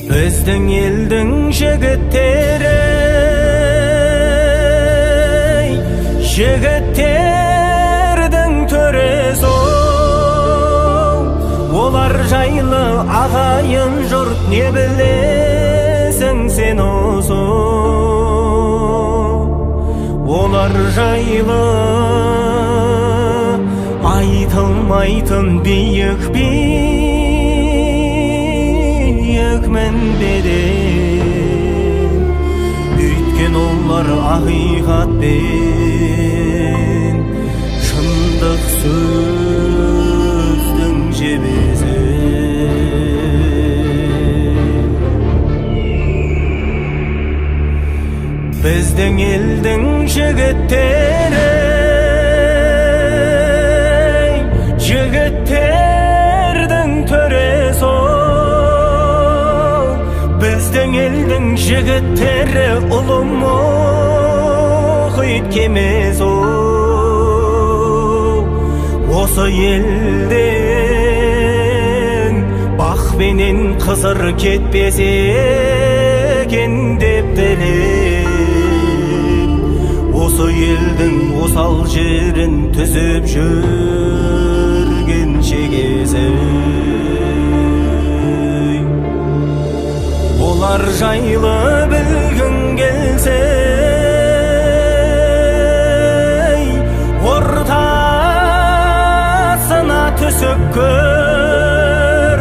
Біздің елдің жігіттері, жігіттердің төресі, олар жайлы ағайын жұрт не білесің сен осы? Олар жайлы айтылмайтын биік биік мінбеден, өйткен олар ақиқатпен шындық сөздің жебесі. Біздің елдің жігіттері, жігіттердің төресі, біздің елдің жігіттері ұлы мұхит кемесі. Осы елден бақ пенен қызыр кетпесе екен деп тілеп, осы елдің осал жерін түзеп жүрген шегесі. Олар жайлы білгің келсе, ортасына түсіп көр,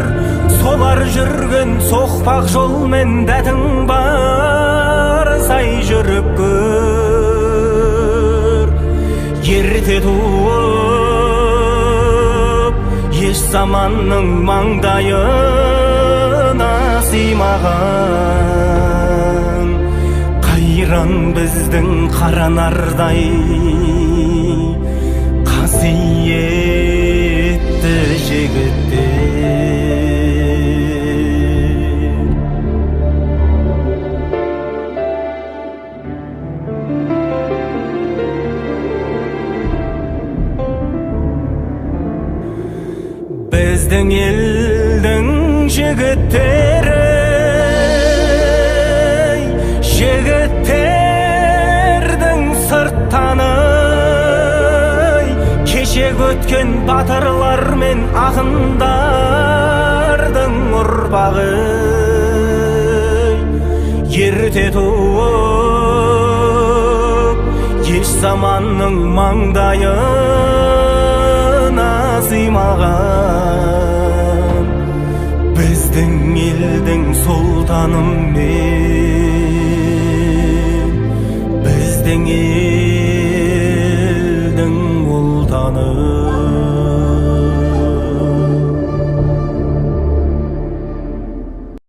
солар жүрген соқпақ жолмен дәтің бар сай жүріп көр. Ерте туып, еш заманның маңдайына сыймаған, қайран біздің қара нардай қасиетті жігіттер. Біздің елдің жігіттері, жігіттердің сырттаны, кешегі өткен батырлар мен ақындардың ұрпағы. Ерте туып, еш заманның маңдайына сыймаған, біздің елдің сұлтаны мен, біздің елдің ұлтаны.